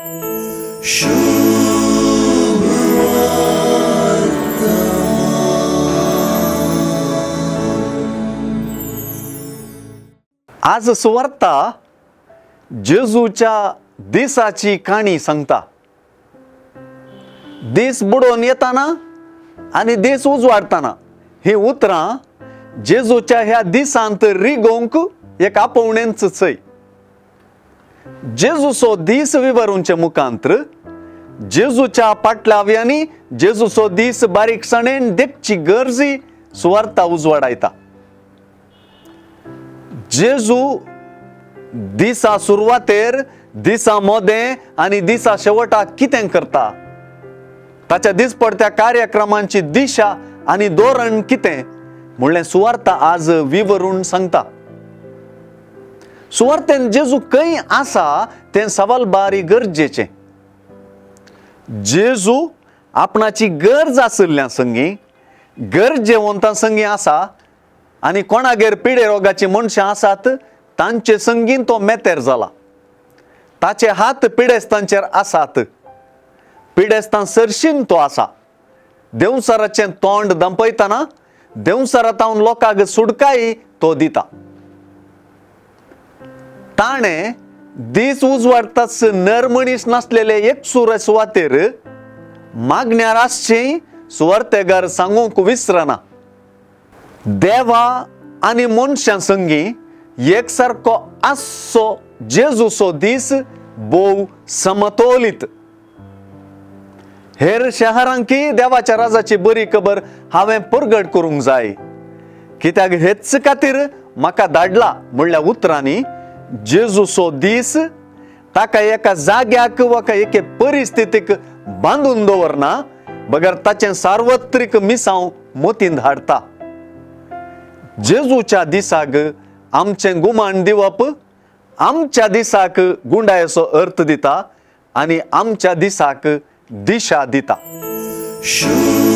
आज सुवार्ता जेजूच्या दिसाची काणी सांगता. दीस बुडोवन येताना आनी दीस उजवाडताना ही उतरां जेजूच्या ह्या दिसांत रिगोवंक एक आपोवणेंच चय. जेजूचो दीस विवरूंचे मुखांत्र जेजूच्या पाटलाव्यांनी जेजूचो दीस बारीकसाणेन देखची गरजी सुवार्ता उजवाडायता. जेजू दिसा सुरवातेर, दिसा मोदें आनी दिसा शेवटाक कितें करता, ताच्या दिसपडत्या कार्यक्रमांची दिशा आनी धोरण कितें म्हणलें सुवार्ता आज विवरून सांगता. सुवार्तेन जेजू खंय आसा तें सवाल बारी गरजेचें. जेजू आपणाची गरज आशिल्ल्या संगी, गरजेवंतां संगी आसा आनी कोणागेर पिडे रोगाची मनशां आसात तांचे संगीन तो मेतेर जाला. ताचे हात पिडेस्तांचेर आसात, पिडेस्तां सरशीन तो आसा. देंवचाराचें तोंड दंपयतना देंवचारा तावन लोकांक सुडकाय तो दिता. ताणें दीस उजवाडताच नर मनीस नासलेले एक सुर सुवातेर मागण्यार आसचें सुवार्तेगार सांगूंक विसरना. देवा आनी मनशां संगी एक सारको आसचो जेजूचो दीस भोव समतोलीत. हेर शहरांकी देवाच्या राजाची बरी खबर हांवें परगट करूंक जाय, कित्याक हेच खातीर म्हाका धाडला म्हणल्या उतरांनी जेजूचो दीस ताका एका जाग्याक वा एके परिस्थितीक बांदून दवरना, बगर ताचें सार्वत्रीक मिसांव मतींत हाडटा. जेजूच्या दिसाक आमचें गुमान दिवप आमच्या दिसाक गुंडायेचो अर्थ दिता आनी आमच्या दिसाक दिशा दिता. शुभ.